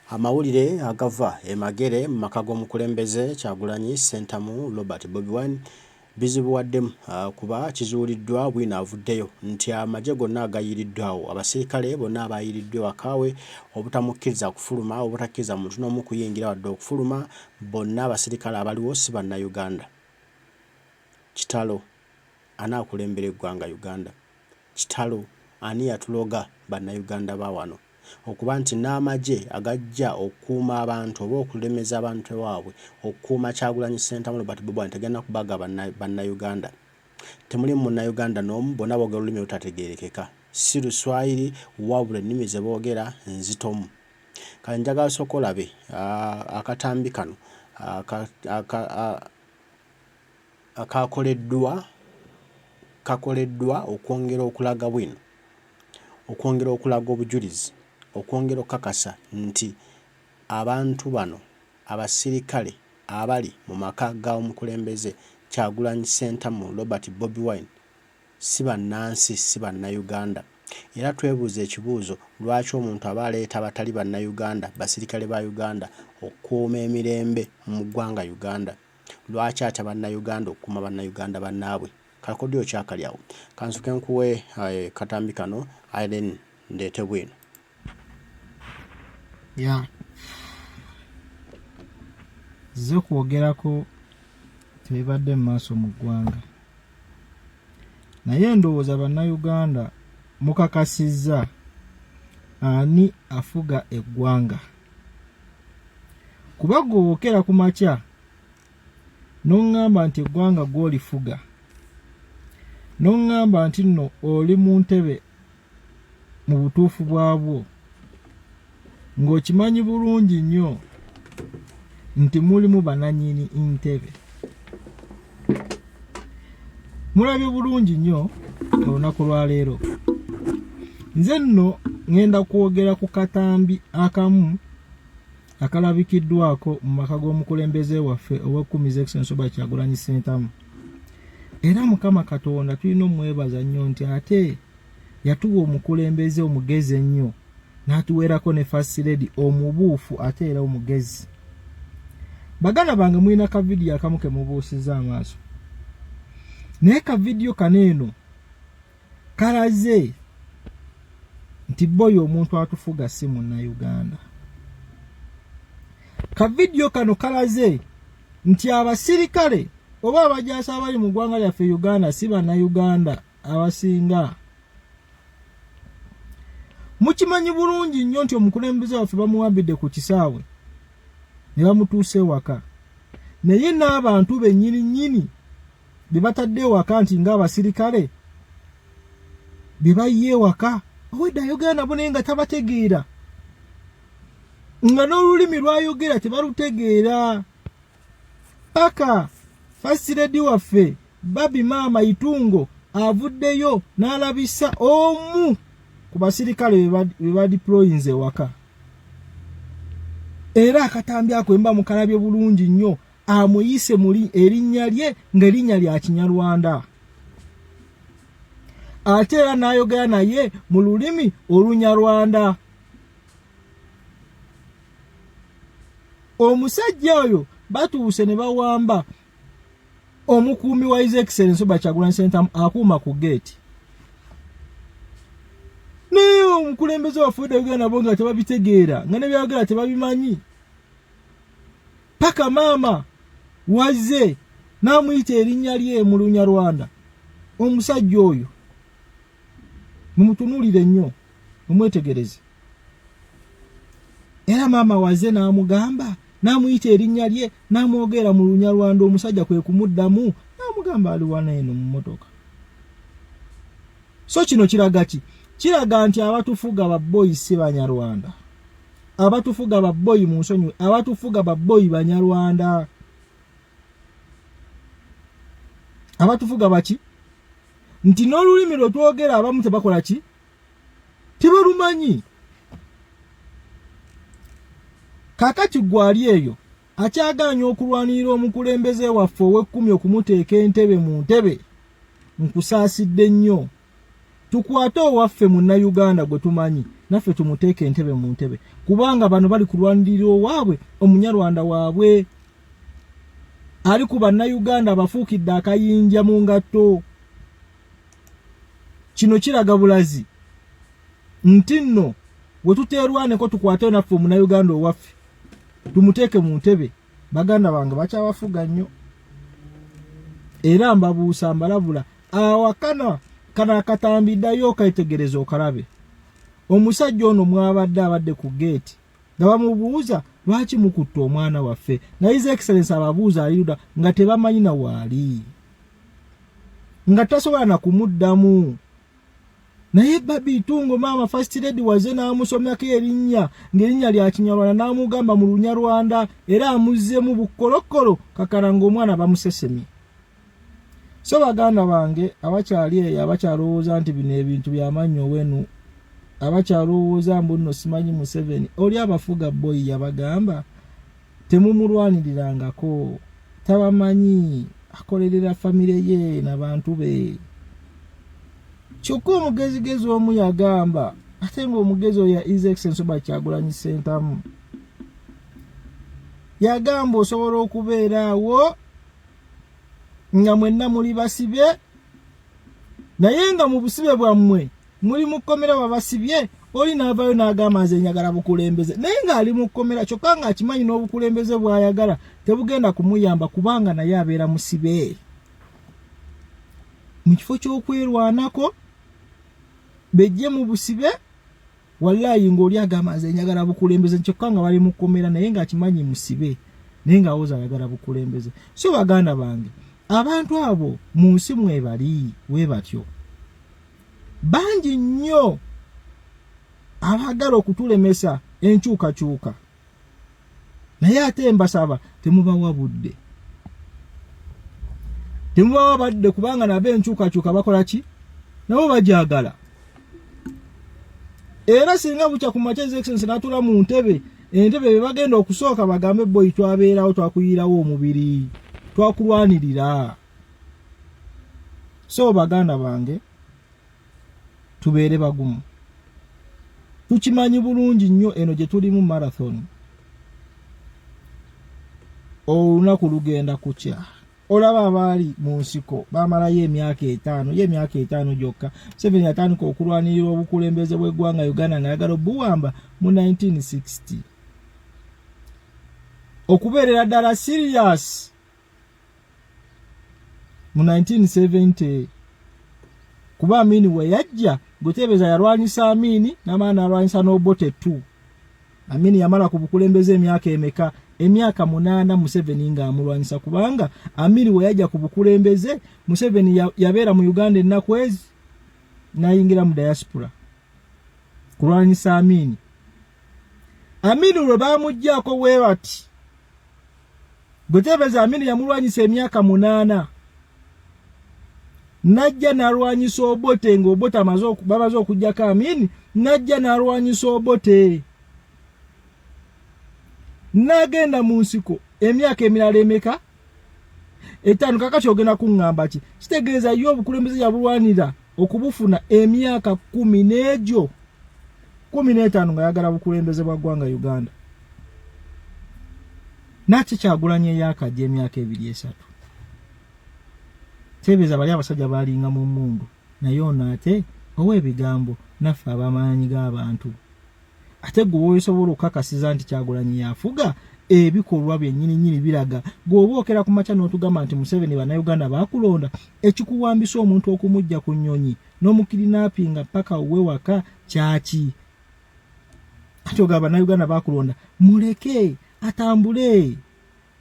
Amawulire agava e Magere mu maka g'omukulembeze Kyagulanyi Ssentamu Robert Bobi Wine bizibuwaddemu kuba kizuuliddwa bwino avuddeyo nti amagye gonna agayiiriddwawo, abasirikale bonna abaayiiriddwa ewaka we obutamukkiriza kufuluma, obutakkiriza muntu n'omu kuyingira wadde okufuluma, bonna abasirikale abaliwo si Bannayuganda. Kitalo! Ani akulembera eggwanga Uganda? Kitalo! Ani yatuloga Bannayuganda ba wano? Okuba nti n'amagye agajja okukuuma abantu oba okulemeza abantu ewaabwe, okukuuma Kyagulanyi Ssentamu Robert Bobi Wine tegalina kuba ga Bannayuganda. Temulimu Munnayuganda n'omu, bonna boogera olulimi olutategeerekeka. Si Luswayiri wabula ennimi ze boogera nzitomu. Kale njagala osooke olabe akatambi kano akaakoleddwa kakoleddwa okwongera okulaga bwino, okwongera okulaga obujulizi, okwongera okukakasa nti abantu bano abasirikale abali mu maka ga omukulembeze Kyagulanyi Ssentamu Robert Bobi Wine si bannansi, si Bannayuganda. Era twebuuza ekibuuzo lwaki omuntu aba aleeta abatali Bannayuganda, basirikale ba Uganda okukuuma emirembe mu ggwanga Uganda? Lwaki atya Bannayuganda okukuuma Bannayuganda bannaabwe? Kakodyo ki akali awo? Kansoke nkuwe eh, katambi kano then ndeete bwino. Ya nze kwogerako tebibadde mu maaso mu ggwanga naye ndowooza bannayuganda mukakasizza ani afuga eggwanga kuba gwe wokera ku makya n'oŋŋamba nti eggwanga gw'olifuga n'oŋŋamba nti nno oli mu ntebe mu butuufu bwabwo ng'okimanyi bulungi nnyo nti mulimu bananyini ntebe mulabye bulungi nnyo olunaku lwaleero nze nno ŋŋenda kwogera ku katambi akamu akalabikiddwako mu maka g'omukulembeze waffe ow'ekkumi His Excellency Robert Kyagulanyi Ssentamu era Mukama Katonda tulina omwebaza nnyo nti ate yatuwa omukulembeze omugezi ennyo n'atuweerako ne First Lady omubuufu ate era omugezi. Baganda bange mulina ka vidiyo akamu ke mubuusizza amaaso naye ka vidiyo kano eno kalaze nti boyo omuntu atufuga si munnayuganda. Ka vidiyo kano kalaze nti abasirikale oba abajaasi abali mu ggwanga lyaffe Uganda si bannayuganda abasinga. Mukimanyi bulungi nnyo nti omukulembeze waffe bamuwambidde ku kisaawe ne bamutuusa ewaka naye n'abantu bennyini nnyini be batadde ewaka nti ng'abasirikale be bayiye ewaka owedde ayogera nabo naye nga tabategeera nga n'olulimi lwayogera tebalutegeera paka fasiredi waffe babi maama itungo avuddeyo n'alabisa omu ku basirikale be badiployinze ewaka era akatambi ako emba mukalabye bulungi nnyo amuyise muli erinnya lye ng'erinnya lya kinyarwanda ate era n'ayogera naye mu lulimi olunyarwanda omusajja oyo batuuse ne bawamba omukuumi wa His Excellency Robert Kyagulanyi Ssentamu akuuma ku geeti naye omukulembeze waffe odayogera nabo nga tebabitegeera nga nebyayogera tebabimanyi paka maama wazze n'amuyita erinnya lye mu lunyarwanda omusajja oyo mumutunuulire nnyo mumwetegereze era maama waze n'amugamba n'amuyita erinnya lye n'amwogera mu lunyarwanda omusajja kwe kumuddamu n'amugamba ali wana eno mu mmotoka so kino kiraga ki kiraga nti abatufuga babboyi si banyarwanda abatufuga babboyi mu nsonyiwe abatufuga babboyi banyarwanda abatufuga baki nti n'olulimi lwe twogera abamu tebakola ki tebalumanyi kakati gwali eyo akyagaanya okulwanirira omukulembeze waffe ow'ekkumi okumuteeka entebe mu ntebe nkusaasidde nnyo. Tukwate owaffe Munnayuganda gwe tumanyi, naffe tumuteeke entebe mu ntebe, kubanga bano bali kulwanirira owaabwe Omunyarwanda waabwe ali ku Bannayuganda abafuukidde akayinja mu ngatto. Kino kiraga bulazi nti nno we tuteerwaneko tukwate naffe Omunnayuganda owaffe tumuteeke mu ntebe. Baganda bange bakyabafuga nnyo, era mbabuusa mbalabula, awakana kano akatambi ddayo okaitegereza okalabe. Omusajja ono mwabadde abadde ku geeti nga bamubuuza lwaki mukutta omwana waffe, nga His Excellence ababuuza ali luda, nga tebamanyi na waali, nga tasobola na kumuddamu. Naye Babi Itungo maama First Lady waze n'amusomyako erinnya ng'erinnya lya Kinyarwanda, n'amugamba mu Lunyarwanda, era amuzzemu bukkolokolo kakana ng'omwana bamusesemye. So baganda bange abakyali eyo, abakyalowooza nti bino ebintu byamannyo wenu, abakyalowooza mbu nno simanyi Museveni oli abafuga, boyi yabagamba temumulwanirirangako, tabamanyi, akolerera famire ye nabantu be. Kyokka omugezigezi omu yagamba, ate ng'omugezi oyo ya His Excellence Robert Kyagulanyi Ssentamu, yagamba osobola okubeera awo nga mwenna muli basibe, naye nga mu busibe bwammwe muli mu kkomera babasibye, oli n'avaayo n'agamba nze njagala bukulembeze, naye ng'ali mu kkomera, kyokka ng'akimanyi n'obukulembeze bw'ayagala tebugenda kumuyamba kubanga naye abeera musibe. Mu kifo ky'okwerwanako bejje mu busibe, wallayi ng'oli agamba nze njagala bukulembeze, kyokka nga bali mu kkomera, naye ng'akimanyi musibe, naye ng'awoza ayagala bukulembeze. So baganda bange, abantu abo mu nsi mwebali we batyo bangi nnyo abaagala okutulemesa enkyukakyuka, naye ate mbasaba temubawa budde, temubawa badde, kubanga nabo enkyukakyuka bakola ki, nabo bajagala. Era singa bukya ku makya His Excellence n'atuula mu ntebe, entebe be bagenda okusooka bagambe, boyi twabeerawo, twakuyirawo omubiri, twakulwanirira. So baganda bange, tubeere bagumu. Tukimanyi bulungi nnyo eno gye tulimu marathon, olunaku lugenda kukya. Olaba abaali mu nsiko bamalayo emyaka 5, ye emyaka 5 gyokka. Museveni yatandika okulwanirira obukulembeze bw'eggwanga Uganda nga ayagala obuwamba mu 1960, okubeerera ddala serious mu 1970, kuba Amini we yajja guteebeza yalwanyisa Amini n'amala n'alwanyisa n'Obote 2. Amini yamala ku bukulembeze emyaka emeka? Emyaka 8, Museveni ng'amulwanyisa, kubanga Amini we yajja ku bukulembeze, Museveni yabeera mu Uganda ennaku ezi n'ayingira mu diaspora kulwanyisa Amini. Amini lwe baamuggyako bwe bati, gweteebeza Amini yamulwanyisa emyaka 8, najja n'alwanyisa Obote nga Obote bamaze okuggyako Amini, najja n'alwanyisa Obote, n'agenda mu nsiko emyaka emirala emeka? 5. Kakati ogenda kuŋŋamba ki? Kitegeeza ye obukulembeze yabulwanira okubufuna emyaka 10 n'egyo 15 nga yagala bukulembeze bwa ggwanga Uganda. Naki Kyagulanyi eyakajja emyaka 2 3, tebeeza bali abasajja balinga mu mmundu, naye ono ate ow'ebigambo naffe ab'amaanyi g'abantu. Ate gwe wosobola okukakasiza nti Kyagulanyi yafuga, ebikolwa byennyini nnyini biraga. Gweoba okera ku makya n'otugamba nti Museveni Bannayuganda baakulonda, ekikuwambisa omuntu okumujja ku nnyonyi n'omukidnappinga paka we waka kyaki? Ati ogamba Bannayuganda baakulonda, muleke atambule,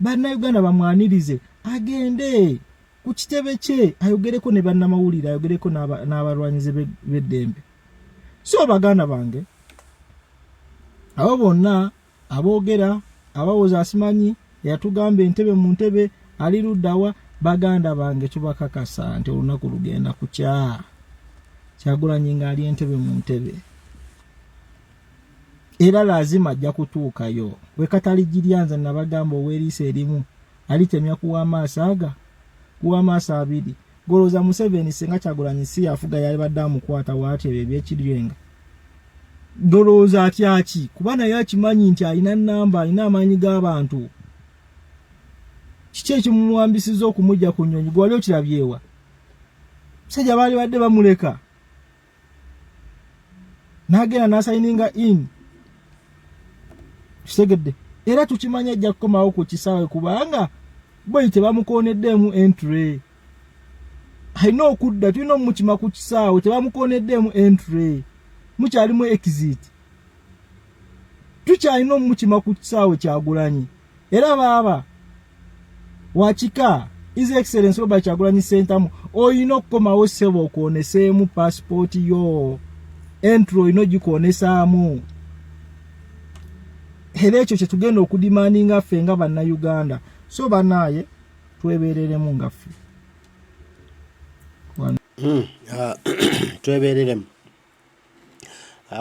Bannayuganda bamwanirize, agende ku kitebe kye ayogereko ne bannamawulire, ayogereko n'abalwanyizi b'eddembe. So baganda bange, abo bonna aboogera abawoza asimanyi eyatugamba entebe mu ntebe ali luddawa, baganda bange, tubakakasa nti olunaku lugenda kukya Kyagulanyi ng'ali entebe mu ntebe, era lazima ajja kutuukayo. Wekataligirya nze nabagamba ow'eriiso erimu alitemya kuwa amaaso aga kuwa amaaso abiri. Golooza Museveni singa Kyagulanyi si yafuga yalibadde amukwata waati ebyo ebyekiryenga. Golooza atyaki kuba naye akimanyi nti alina namba, alina amaanyi g'abantu. Kiki ekimumuwambisiza okumujja ku nnyonyi? Gwe wali okirabyewa? Musajja baali badde bamuleka n'agenda n'asayininga in, kitegedde. Era tukimanya ajja kukomawo ku kisaawe kubanga boyi tebamukooneddeemu entry. Alina okudda, tulina omukima ku kisaawe, tebamukooneddeemu entry, mukyalimu exit, tukyalina omukima ku kisaawe. Kyagulanyi era baaba wakika. His Excellence Robert Kyagulanyi Ssentamu, olina okukomawo ssebo okwoneseemu pasipooti yo, entry olina ogikwonesaamu. Era ekyo kyetugenda okudemandinga ffe nga Bannayuganda. So banaaye twebereremu nga ffe. Twebereremu.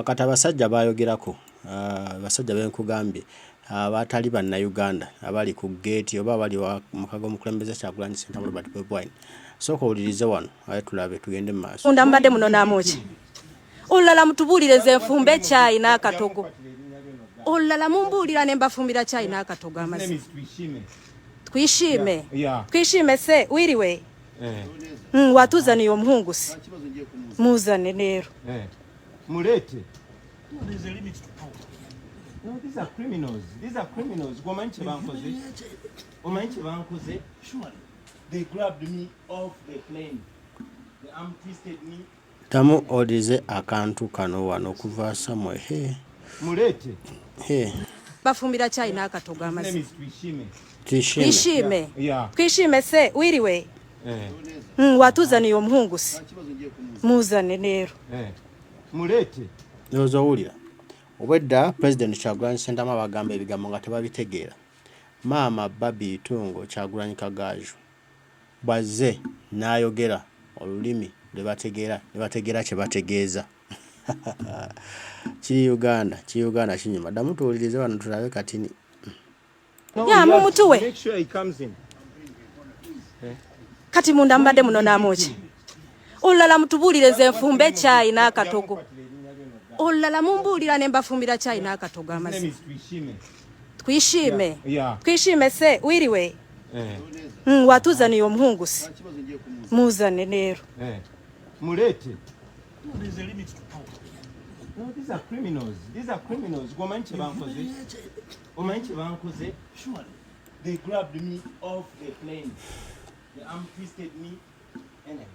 Kati abasajja bayogerako, abasajja benkugambye abatali Bannayuganda abali ku geeti oba abali maka g'omukulembeze Kyagulanyi Ssentamu Robert Bobi Wine. Sooka owulirize wano aye tulabe tugende mu maaso. Munda mbadde munonaamu ki? Olulala mutubuulire nze nfumbe caayi n'akatogo. Olulala mumbuulira ne mbafumbira caayi n'akatogo amazima. Twishime. Twishime se wiriwe. Watuzaniye omuhungu se. Muzane rero. Mulete. No, these are criminals. These are criminals. Omanyi kye bankoze? Omanyi kye bankoze? They grabbed me off the plane. They arm twisted me. Ddamu owulirize akantu kano wano okuva Samuel. He. Mulete. He. Bafumbira caayi n'akatogo amazima. Twishime. Twishime. Twishime. Twishime se wiriwe. Watuzaniye omuhungu se. Muzane rero. Mulete. Ndowooza owulira. Obwedda Pulezidenti Kyagulanyi Ssentamu abagamba ebigambo nga tebabitegeera. Maama Barbie Itungo Kyagulanyi Kagaaju bw'azze n'ayogera olulimi lwe bategeera ne bategeera kye bategeeza. Kiri Uganda, kiri Uganda kinyuma. Ddamu tuwulirize wano tulabe katini. Ya mumutuwe. Make sure he comes in. Kati munda mbadde munonaamu ki? Olulala mutubuulire nze nfumbe caayi n'akatogo. Olulala mumbuulira ne mbafumbira caayi n'akatogo amazima. Twishime. Twishime se wiriwe. Watuzaniye omuhungu se. Muzane rero. Mulete. No, these are criminals. These are criminals. Omanyi kye bankoze? Omanyi kye bankoze? They grabbed me off the plane. They arm twisted me. Anyway.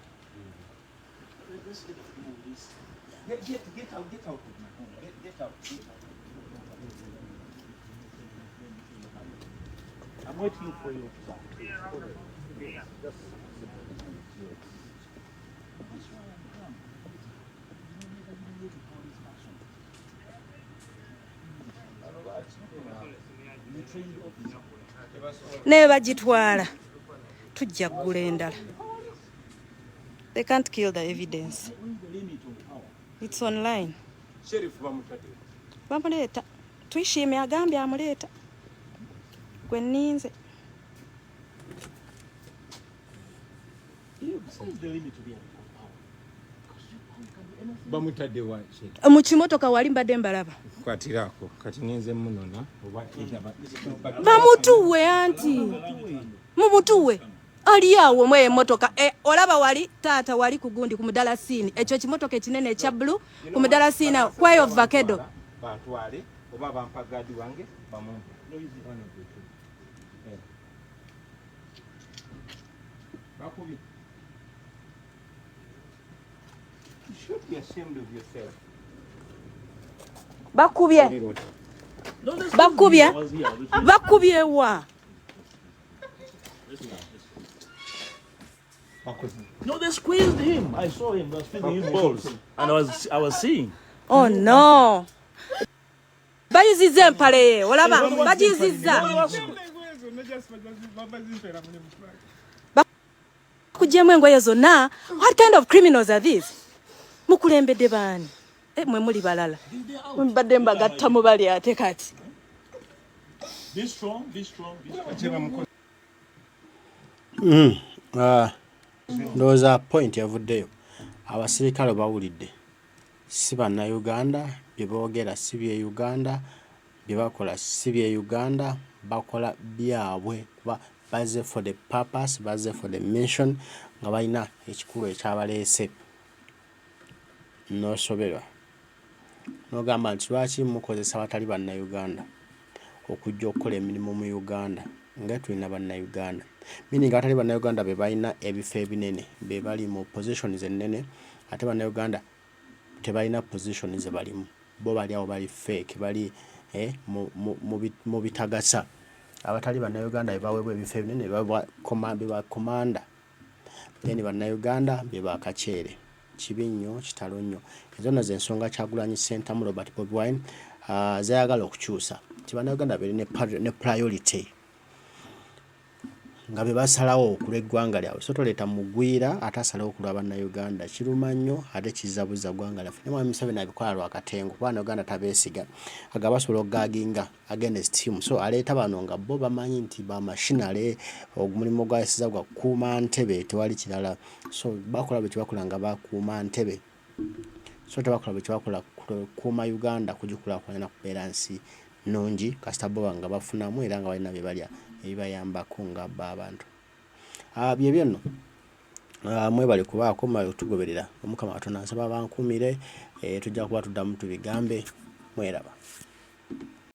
Get, get, get out, get out of my home. Get, get out, get out. I'm waiting for you. Ne bagitwala tujja kugula endala. They can't kill the evidence. It's online. Bamuleeta. Twishime agambye amuleeta. Gwe nninze. Bamutadde waki? Mu kimotoka wali mbadde mbalaba. Kwatirako kati ngenze munona oba Bamutuwe anti. Mumutuwe. Ali awo mwe emmotoka olaba wali taata wali ku gundi ku mudalasiini, ekyo ekimotoka ekinene ekya blue ku mudalasiini awo kweyo vakedo. Bantwale oba bampa guard wange bamumpe. One of the two. Bakubi. You should be ashamed of yourself. Bakubye. Bakubye. Bakubye wa. No, they squeezed him. I saw him. They were squeezing his balls, and I was seeing. Oh no. Bayuzizza empale ye, olaba bagiyuzizza. Bakugyemu engoye zonna. What kind of criminals are these? Mukulembedde baani? Mwe muli balala. Mbadde mbagatta mu bali ate kati. Be strong, be strong, be strong. Ndowooza point yavuddeyo. Abasirikale bawulidde si Bannayuganda, bye boogera si by'e Uganda, bye bakola si by'e Uganda, bakola byabwe kuba bazze for the purpose, bazze for the mission nga balina ekikulu ekyabaleese. N'osoberwa n'ogamba nti lwaki mukozesa abatali Bannayuganda okujja okukola emirimu mu Uganda nga tulina Bannayuganda. Meaning abatali Bannayuganda be balina ebifo ebinene, be bali mu positions ennene ate Bannayuganda tebalina position ze balimu. Bo bali awo bali fake, bali eh, mu, mu, mu, mu bitagasa. Abatali Bannayuganda be baweebwa ebifo ebinene, be ba commander. Then Bannayuganda be ba kaceere. Kibi nnyo, kitalo nnyo. Ezo nno z'ensonga Kyagulanyi Ssentamu Robert Bobi Wine z'ayagala okukyusa. Nti Bannayuganda babeere ne priority nga be basalawo ku lw'eggwanga lyabwe. So toleeta mugwira ate asalewo ku lwa Bannayuganda. Kiruma nnyo ate kizza buzza ggwanga lyaffe. Ne Mwami Museveni abikola lwa katengo kuba Bannayuganda tabeesiga. Agamba basobola okugaaginga against him. So aleeta bano nga bo bamanyi nti ba machinery, omulimu gwayisiza gwa kukuuma ntebe tewali kirala. So bakola buli kyebakola nga bakuuma ntebe. So tebakola buli kyebakola kukuuma Uganda kugikulaakulanya na kubeera nsi nnungi kasita bo nga bafunamu era nga balina bye balya ebibayambako nga bo abantu. Byebyo nno. Mwebale kubaako, mwebale kutugoberera. Omukama Katonda nsaba abankuumire, tujja kuba tuddamu tubigambe. Mweraba.